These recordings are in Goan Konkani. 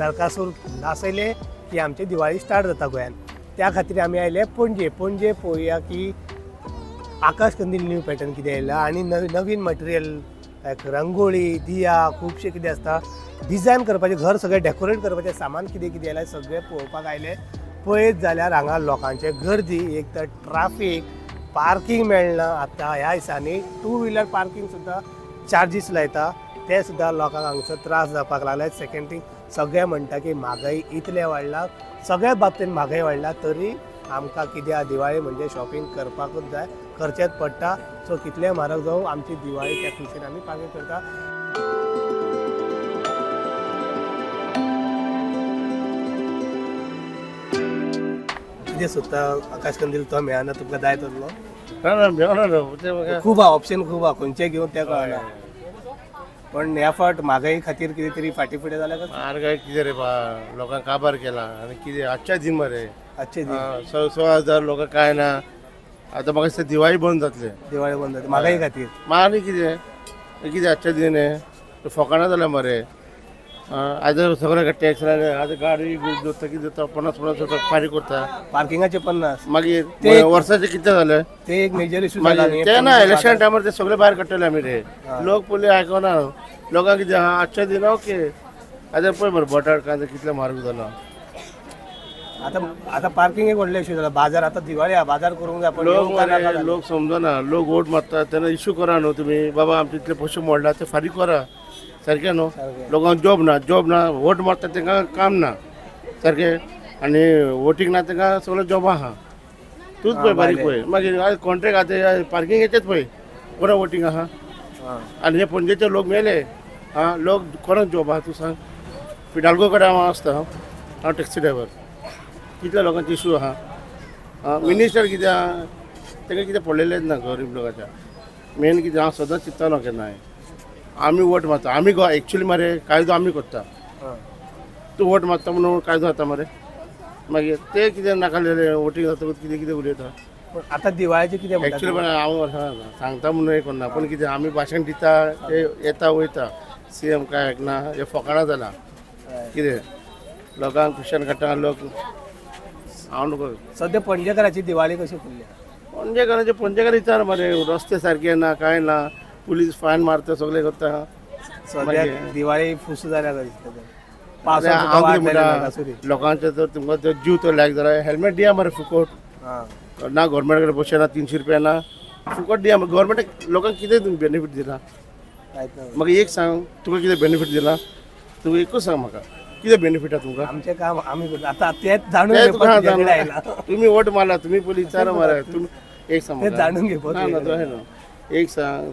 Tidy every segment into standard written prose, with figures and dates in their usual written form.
नरकासूर नासयले की आमची दिवाळी स्टार्ट जाता गोंयान. त्या खातीर आमी आयले पणजे. पणजे पळोवया की आकाश कंदील न्यू पॅटर्न कितें आयला आनी नवीन मटेरियल लायक रंगोळी, दिया, खुबशें कितें आसता डिजायन करपाचें, घर सगळें डेकोरेट करपाचें सामान कितें कितें आयलां सगळें पळोवपाक आयलें. पळयत जाल्यार हांगा लोकांचे गर्दी, एक तर ट्राफीक, पार्किंग मेळना. आतां ह्या दिसांनी टू व्हिलर पार्किंग सुद्दां चार्जीस लायता, ते सुद्दां लोकांक हांगसर त्रास जावपाक लागले. सेकेंड थिंग, सगळे म्हणटा की म्हागाई इतलें वाडला, सगळ्या बाबतीन म्हागाई वाडला, तरी आमकां कितें दिवाळी म्हणजे शॉपिंग करपाकूच जाय, करचेंच पडटा. सो कितलें म्हारग जावं आमची दिवाळी त्या खुशेन आमी पागे करता. कितें सोदता आकाश कंदील तो मेळना तुमकां जाय तसलो? ना मेळना, खूब आहा ऑप्शन, खूब आहा, खंयचें घेवन तें कळना. पण ह्या फावट म्हागाई खातीर कितें तरी फाटीं फुडें जाल्यार म्हारगाय कितें रे बा, लोकांक काबार केला आनी कितें आजच्या दिन मरे, आजचे दिन 100-100 लोकांक कांय ना. आतां म्हाका दिसता दिवाळी बंद जातले. दिवाळी बंद जातली म्हागाई खातीर. आनी कितें कितें आजच्या दिन हें फोकाणां जाल्या मरे. आतां सगळ्या टॅक्स लायले, आतां गाडी दवरता कितें दवरता 50-50 रुपया फारीक करता, पार्किंगाचे 50, मागीर वर्साचे कितें जालें ते एक मेजर इशू. ते ना इलेक्शन टायमार ते सगळे भायर काडटले आमी रे. लोक पयलीं आयकना, लोकांक कितें आहा आजच्या दिन ओके. आतां पळय मरे बटाट कांदे कितले म्हारग जाला. आतां आतां पार्किंग एक व्हडलें इशू जाला. बाजार आतां दिवाळी आहा, बाजार करूंक जाय, पण लोक लोक समजना. लोक वोट मारता तेन्ना इशू करा न्हू तुमी, बाबा आमचे इतले पयशे मोडला ते फारीक करा सारकें न्हू. लोकांक जॉब ना, जॉब ना, वोट मारता तांकां काम ना सारकें, आनी वोटींग ना तांकां सगळें जॉब आहा. तूंच पळय बारीक पळय, मागीर कॉन्ट्रॅक्ट आतां पार्किंगाचेच पळय कोणा वोटींग आहा. आनी हे पणजेचे लोक मेले आं, लोक कोणाक जॉब आहा तूं सांग. फिडाल्गो कडेन हांव आसता, हांव टॅक्सी ड्रायवर, कितल्या लोकांचे इशू आहा. मिनिस्टर कितें आहा तांकां कितें पडलेलेंच ना गरीब लोकांच्या. मेन कितें हांव सदांच चिंत्तालो केन्नाय आमी वोट मारता, आमी एक्चुली मरे कायदो आमी करता, तूं वोट मारता म्हणून कायदो जाता मरे. मागीर ते कितें नाका वोटींग जातकूच कितें कितें उलयता. आतां दिवाळेचें कितें एक्चुली हांव सांगता म्हणून हें करना, पूण कितें आमी भाशण दिता ते येता वयता, सी एम कांय आयकना, हे फोकाणां जालां. कितें लोकांक क्वेश्चन काडटा लोक. हांव नको. सद्या पणजेकाराची दिवाळी कशी फुल्ल्या? पणजेकाराचे पणजेकार विचार मरे, रस्ते सारके ना, कांय ना, पुलीस फायन मारता, सगळें करता. सद्या दिवाळी फुस जाल्या लोकांचे, तर तुमकां जीव तो लायक जाला. हेल्मेट दिया मरे फुकट ना, गव्हर्मेंट कडेन पयशे ना, 300 रुपया ना, फुकट दिया. गव्हर्मेंटाक लोकांक कितें तुमी बेनिफीट दिला म्हाका एक सांग, तुका कितें बेनिफीट दिला? तुका एकूच सांग म्हाका कितें बेनिफीट आहा तुमकां? आमचें काम आमी करता आतां, तेंच जाणून घेवपाक. तुमी वोट मारला, तुमी पयलीं विचारा मरे. तुमी एक सांग, जाणून घेवपाक ना ना न्हू. एक सांग,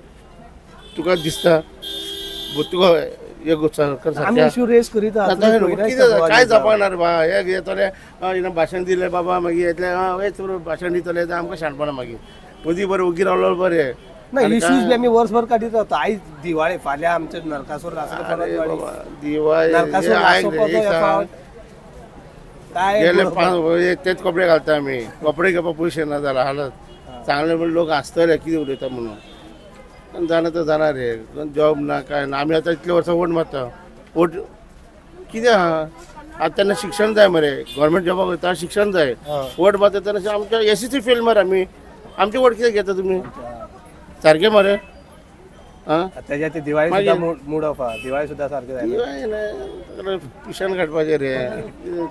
तुका दिसता तुका काय जावपाक ना रे बा. हे येतले भाशण दिलें बाबा, मागीर येतले भाशण दितले आमकां शाणपणां. मागीर मदीं बरें ओगी रावलो बरें ना. इश्यूज बी आमी वर्सभर काडीत रावता. आयज दिवाळी, फाल्यां आमचें नरकासूर दिवाळी गेले 5 तेच कपडे घालता आमी, कपडे घेवपाक पयशे ना जाला हालत. चांगले म्हणून लोक आसतले कितें उलयता म्हणून, जाणा तर जाणार रे. जॉब ना काय ना, आमी आतां इतले वर्सां वोट मारता, वोट कितें आहा आतां. तेन्ना शिक्षण जाय मरे, गव्हर्मेंट जॉबाक वयता शिक्षण जाय, वोट मारता तेन्ना आमच्या एसएससी फेल मरे आमी, आमचे वोट कितें घेता तुमी सारकें मरे. आं तेज्या ते दिवाळी सुद्दां मूड ऑफ आहा, दिवाळी सुद्दां सारकें जायना. दिवाळी ना पिशान काडपाचें रे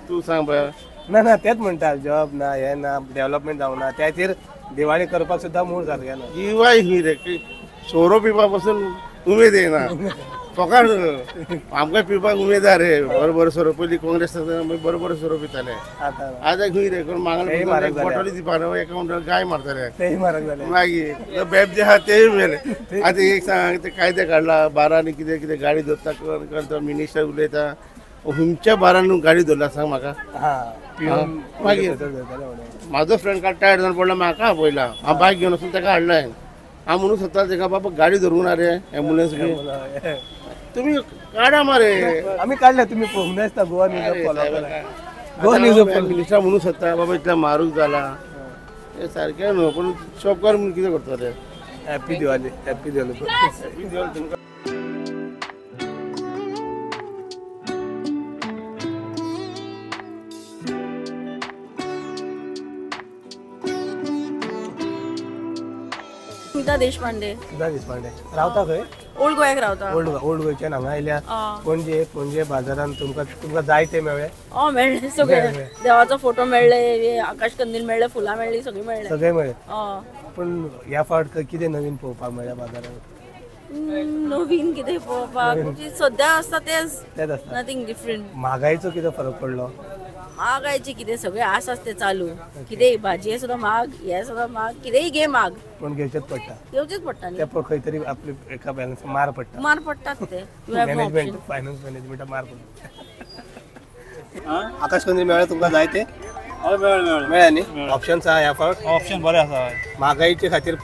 तूं सांग पळय. ना ना तेंच म्हणटा, जॉब ना, हें ना, डेवलपमेंट जावना, त्या खातीर दिवाळी करपाक सुद्दां मूड सारकें ना. दिवाळी ही रे सोरो पिवपा पासून उमेद येना, फोकाण आमकां पिवपाक उमेद आहा रे. बरो बरो सोरो पयलीं काँग्रेस बरो बरो सोरो पिताले, आतां खंय रे कोण मागले बोटली दिवपाक एका म्हणटा गाय मारताले, तेय म्हारग जाले. मागीर बेब जे आहा तेय मेले. आतां एक सांग, ते कायदे काडला बारांनी कितें कितें गाडी दवरता, करता मिनिस्टर उलयता, हुमच्या बारान गाडी दवरला सांग म्हाका. मागीर म्हाजो फ्रेंड काल टायर्ड जावन पडला, म्हाका आपयला, हांव बायक घेवन वचून ताका हाडला. हांव म्हणून सोदता ताका, बाबा गाडी धरूंक ना रे एम्बुलन्स बी तुमी काडा मरे. आमी काडल्या, तुमी पळोवंक नासता गोवा न्यूज फॉलो करा. गोवा न्यूज मिनिस्टर म्हणून सोदता बाबा इतल्या म्हारग जाला, हे सारकें न्हू. पूण शॉपकार म्हणून कितें करतले? Happy Diwali, happy Diwali, happy Diwali तुमकां. स्मिता देशपांडे. स्मिता देशपांडे. रावता खंय? ओल्ड गोव्याक रावता. ओल्ड गोंयच्यान हांगा आयल्या. पणजे पणजे बाजारान तुमकां तुमकां जाय ते मेळ्ळे? हय मेळ्ळे सगळे. देवाचो फोटो मेळ्ळे, आकाश कंदील मेळ्ळे, फुलां मेळ्ळी, सगळीं मेळ्ळे. सगळे मेळ्ळे. पूण ह्या फावट कितें नवीन पळोवपाक मेळ्ळें बाजारान? नवीन कितें पळोवपाक सद्या आसता तेच, तेच आसता, नथींग डिफरंट. म्हागायचो कितें फरक पडलो? महागायचे कितें सगळें आसाच ते चालू. कितेंय भाजये सुद्दां म्हाग, हे सुद्दां म्हाग, कितेंय घे म्हाग. पूण घेवचेच पडटा. घेवचेच पडटा. ते पण खंय तरी आपले एका बॅलन्स मार पडटा. मार पडटात ते. मॅनेजमेंट, फायनान्स मॅनेजमेंटा मार पडटा. आकाश कंदील मेळ्ळें तुमकां जाय ते? हय मेळ्ळें. मेळ्ळें न्ही? ऑप्शन्स आहा ह्या फावट? ऑप्शन बरें आसा. म्हागायचे खातीर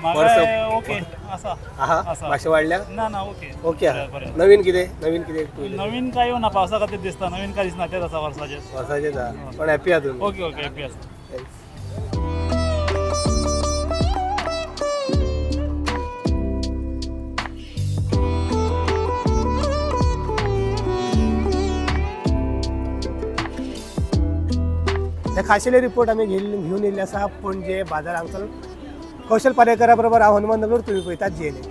ओके आसा. आहा मातशें वाडल्या? ना ना ओके ओके आहा. नवीन कितें? नवीन कितें? नवीन काय ना, पावसा खातीर दिसता नवीन काय दिसना, तेच आसा वर्साचें. वर्साचेच आहा. पण हॅपी आहा तुमी? ओके ओके हॅपी आसा. हे खाशेले रिपोर्ट आमी घेवन येयल्ले आसा पणजे बाजार हांगसर. कौशल पारेकरा बरोबर हांव हनुमान नगर, तुमी पळयतात GNH.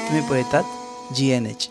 तुमी पळयतात GNH.